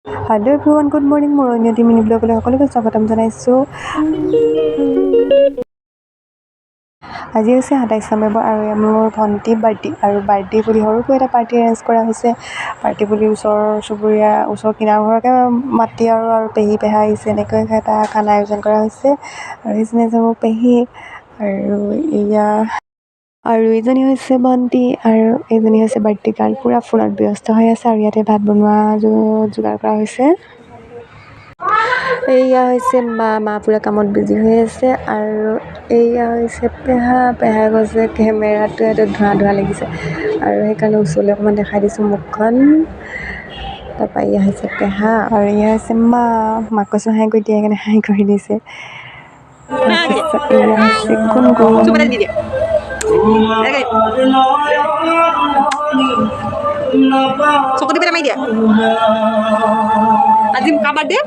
Hello' everyone, good morning. মোৰ অন্য এটি মিনি ব্লগলৈ সকলোকে স্বাগতম জনাইছোঁ। আজি হৈছে 27 নৱেম্বৰ আৰু এয়া মোৰ ভণ্টি বাৰ্থডে। আৰু বাৰ্থডে বুলি সৰুকৈ এটা পাৰ্টি এৰেঞ্জ কৰা হৈছে। পাৰ্টি বুলি ওচৰ চুবুৰীয়া, ওচৰ কিনাৰ ঘৰকে মাতি আৰু আৰু পেহী পেহা আহিছে, এনেকৈ এটা খানা আয়োজন কৰা হৈছে। আৰু সেইজনী হৈছে মোৰ পেহী আৰু এয়া আৰু এইজনী হৈছে ভণ্টি আৰু এইজনী হৈছে বাৰ্থডে গাৰ্ল, পূৰা ফোনত ব্যস্ত হৈ আছে। আৰু ইয়াতে ভাত বনোৱা যোগাৰ কৰা হৈছে। এইয়া হৈছে মা, মা পূৰা কামত বিজি হৈ আছে। আৰু এইয়া হৈছে পেহা। পেহাই কৈছে কেমেৰাটো এইটো ধোঁৱা ধোঁৱা লাগিছে আৰু সেইকাৰণে ওচৰলৈ অকণমান দেখাই দিছোঁ মুখখন। তাৰপৰা এয়া হৈছে পেহা আৰু এয়া হৈছে মা। মাক কৈছোঁ হাই কৰি দিয়ে, সেইকাৰণে হাই কৰি দিছে। তাৰপিছত এয়া হৈছে গুণগুণ। চকু টিপি মাৰি দিয়া। আজি কাৰ বাৰ্থডে?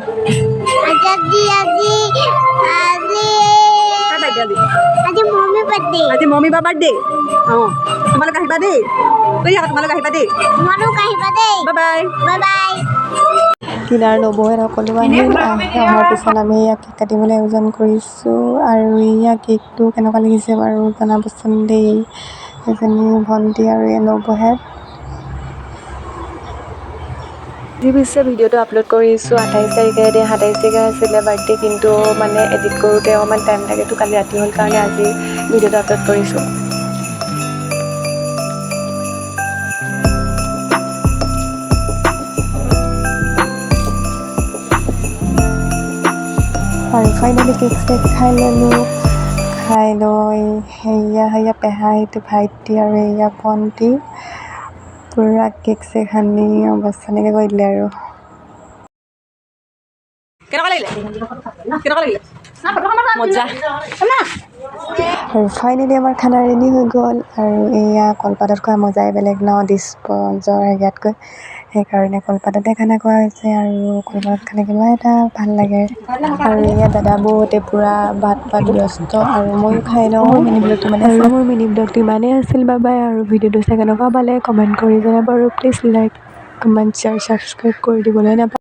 আজি আজি আজি কাৰ বাৰ্থডে আজি? আজি মম্মি বাৰ্থডে। আজি মম্মি বা বাৰ্থডে। অঁ, তোমালোক আহিবা দেই। কৈ দিয়া, তোমালোক আহিবা দেই। তোমালোক আহিবা দেই। Bye bye. Bye bye. কিনাৰ নবৌহঁত সকলো আহিল। আহি অহাৰ পিছত আমি এয়া কেক কাটিবলৈ আয়োজন কৰিছোঁ। আৰু এয়া কেকটো কেনেকুৱা লাগিছে বাৰু জনাবচোন দেই। এজনী ভণ্টি আৰু এই নবৌহঁত। যি পিছে ভিডিঅ'টো আপলোড কৰিছোঁ 28 তাৰিখে দেই। 27 তাৰিখে আছিলে বাৰ্থডে, কিন্তু মানে এডিট কৰোঁতে অকণমান টাইম লাগেতো, কালি ৰাতি হ'ল কাৰণে আজি ভিডিঅ'টো আপলোড কৰিছোঁ। আৰু ফাইনেলি কেক চেক খাই ল'লোঁ। খাই লৈ সেয়া সেয়া পেহা, এইটো ভাইটি আৰু এয়া ভণ্টি, পূৰা কেক চেক সানি অৱস্থা নাইকিয়া কৰি দিলে। আৰু কেনেকুৱা লাগিলে? কেনেকুৱা লাগিলে? মজা। আৰু ফাইনেলি আমাৰ খানা ৰেডি হৈ গ'ল। আৰু এয়া কলপাতত খোৱা মজাই বেলেগ ন, ডিছপ'জৰ হেৰিয়াতকৈ। সেইকাৰণে কলপাততে খানা খোৱা হৈছে। আৰু কলপাতত খালে কিবা এটা ভাল লাগে। আৰু এয়া দাদা বৌহঁতে পূৰা ভাত খোৱাত ব্যস্ত আৰু ময়ো খাই লওঁ। মিনি ব্লগটো মানে আৰু মোৰ মিনি ব্লগটো ইমানেই আছিল। Bye bye. আৰু ভিডিঅ'টো চাই কেনেকুৱা পালে কমেণ্ট কৰি জনাব আৰু please like, comment, share, subscribe কৰি দিবলৈ নাপাহৰিব।